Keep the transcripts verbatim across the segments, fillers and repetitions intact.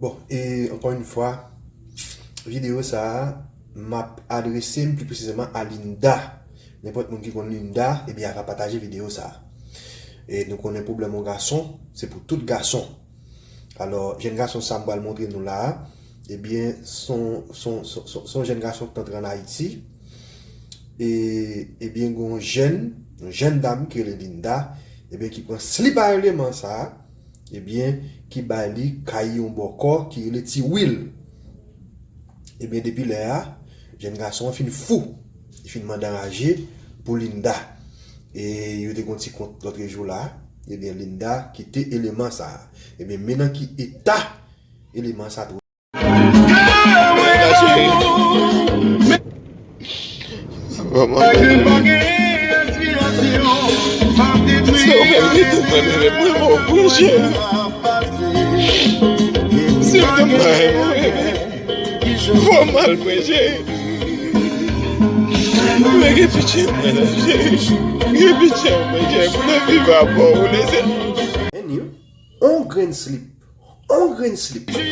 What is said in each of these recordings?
Bon, e ankò yon fwa, videyo sa a, m ap adrese m pi presizeman a Linda. Nenpòt moun ki konn Linda, ebyen, a ka pataje videyo sa a. E nou konnen pwoblèm yon gason, se pou tout gason. Alò, jèn gason sa m pral montre nou la a, ebyen, se yon, se yon, se yon, se yon jèn gason ki t antre ann Ayiti. E, ebyen, gen yon jèn, yon jèn dam ki rele Linda, ebyen, ki pran slip a eleman sa a, ebyen, ki bay li kay yon bòkò ki rele Ti Wil. Ebyen, depi lè a, jèn gason an fin fou. Li fin mande anraje pou Linda. E yo te gen yon ti kont lòt jou la. Ebyen, Linda kite eleman sa a. Ebyen, men nan ki eta eleman sa a. Sa pa mal. Si w menm ki te mwen, mwen, mwen, mwen, mwen, cheri. Si w te mwen, mwen, mwen, fò mal, mwen, cheri. Mwen gen pitye mwen, cheri. Gen pitye mwen, cheri. Pou mwen viv avè w, lese. Anyway, on grenn slip. On grenn slip. Mwen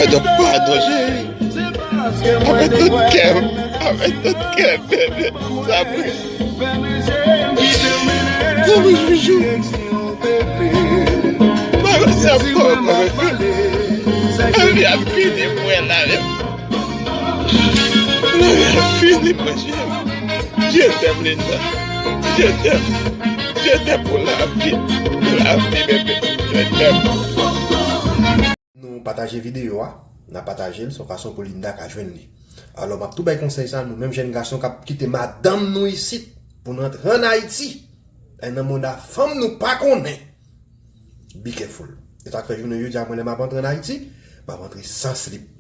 t ap padon, cheri. Avèk tout kè m. Avèk tout kè m, bebe. Sa vre. Sa vre, chouchou. Bagay sa bon, bebe. Lavi a fini pou mwen la, bebe. Lavi a fini, mwen, cheri. Je t'aime, Linda. Je t'aime. Je t'aime pour la vie. Pour la vie, bebe. Je t'aime. Nou pataje videyo a, n a pataje l, se yon fason pou Linda ka jwenn li. Alò, m ap tou bay konsèy sa, nou menm jèn gason k ap kite madanm nou isit pou n antre ann Ayiti, e nan mond a fanm nou pa konnen. Be careful. E sa k fè jounen jodi a, mwen, lè m ap antre ann Ayiti, m ap antre san slip.